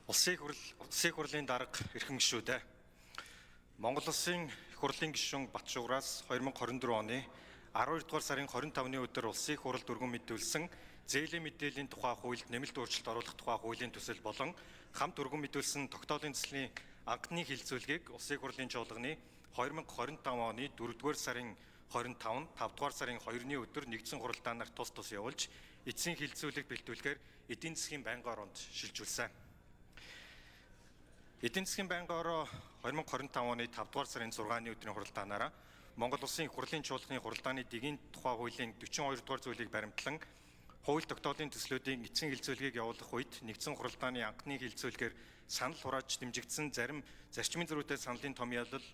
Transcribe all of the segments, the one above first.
Улсын их хурлын дарга, эрхэм гишүүд ээ. Монгол Улсын их хурлын гишүүн Батшууграас 2024 оны 12 дугаар сарын 25-ны өдөр Улсын их хуралд өргөн мэдүүлсэн зээлийн мэдээллийн тухай хуульд нэмэлт өөрчлөлт оруулах тухай хуулийн төсөл болон хамт өргөн мэдүүлсэн тогтоолын төслийн анхны хэлэлцүүлгийг Улсын их хурлын чуулганы 2025 оны 4 дугаар сарын 25, 5 дугаар сарын 2-ны өдөр нэгдсэн хуралдаанаар тус тус явуулж, эцсийн хэлэлцүүлэг бэлтгүүлэхээр эдийн засгийн байнгын ороонд шилжүүлсэн. Эдийн засгийн байнгын ороо 2025 оны 5 дугаар сарын 6-ны өдрийн хуралдаанаараа Монгол Улсын их хурлын чуулганы хуралдааны дэгийн тухай хуулийн 42 дугаар зүйлийг баримтлан, хууль тогтоолын төслүүдийн эцсийн хэлэлцүүлгийг явуулах үед нэгдсэн хуралдааны анхны хэлэлцүүлгээр санал хурааж дэмжигдсэн зарим зарчмын зөрүүтэй саналын томьёолол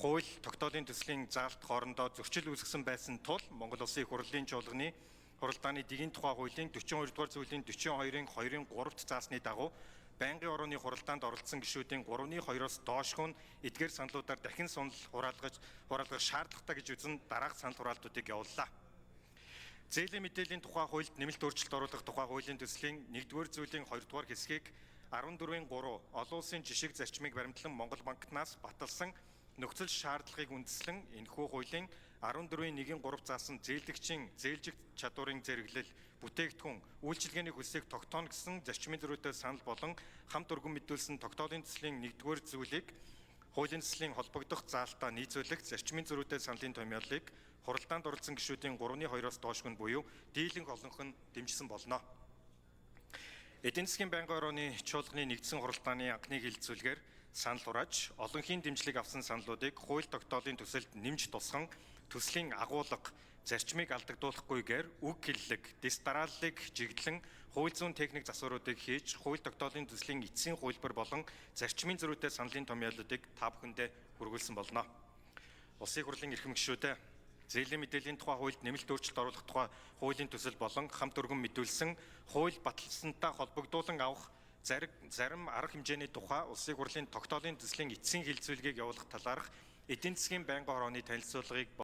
хууль тогтоолын төслийн заалт хоорондоо зөрчил үүсгэсэн байсан тул Монгол Улсын их хурлын чуулганы хуралдааны дэгийн тухай хуулийн 42 дугаар зүйлийн 42-ын 2-ын 3-т заасны дагуу байнгын орооны хуралдаанд оролцсон гишүүдийн 3-ны 2-оос доошгүй нь эдгээр саналуудаар дахин санал хураалгах шаардлагатай гэж үзэн, дараах санал хураалтуудыг явууллаа. Зээлийн мэдээллийн тухай хуульд нэмэлт өөрчлөлт оруулах тухай хуулийн төслийн 1-р зүйлийн 2-р хэсгийг 14-ийн 3 олон улсын жишиг зарчмыг баримтлан Монгол банкнаас баталсан нөхцөл шаардлагыг үндэслэн энэхүү хуулийн 14-ийн 1-ийн 3 заасан зээлдэгчийн зээлжих чадварын зэрэглэл, бүтээгдэхүүн, үйлчилгээний хөлсийг тогтооно гэсэн зарчмын зөрүүтэй санал болон хамт өргөн мэдүүлсэн тогтоолын төслийн 1-р зүйлийг хуулийн төслийн холбогдох заалтаа нийцүүлэх зарчмын зөрүүтэй саналын томьёоллыг хуралдаанд оролцсон гишүүдийн 3-ны 2-оос доошгүй нь буюу дийлэнх олонх нь дэмжсэн болно. Эдийн засгийн байнгын орооны чуулганы нэгдсэн хуралдааны анхны хэлэлцүүлгээр санал хурааж, олонхийн дэмжлэг авсан саналуудыг хууль тогтоолын төсөлд нэмж тусган, төслийн агуулга, зарчмыг алдагдуулахгүйгээр үг хэллэг, дэс дарааллыг жигдлэн хууль зүйн техник засваруудыг хийж, хууль тогтоолын төслийн эцсийн хувилбар болон зарчмын зөрүүтэй саналын томьёоллуудыг та бүхэндээ хүргүүлсэн болно. Улсын их хурлын эрхэм гишүүд ээ, зээлийн мэдээллийн тухай хуульд нэмэлт өөрчлөлт оруулах тухай хуулийн төсөл болон хамт өргөн мэдүүлсэн хууль баталсантай холбогдуулан авах зарим арга хэмжээний тухай Улсын их хурлын тогтоолын төслийн эцсийн хэлэлцүүлгийг явуулах талаарх эдийн засгийн байнгын хорооны танилцуулгыг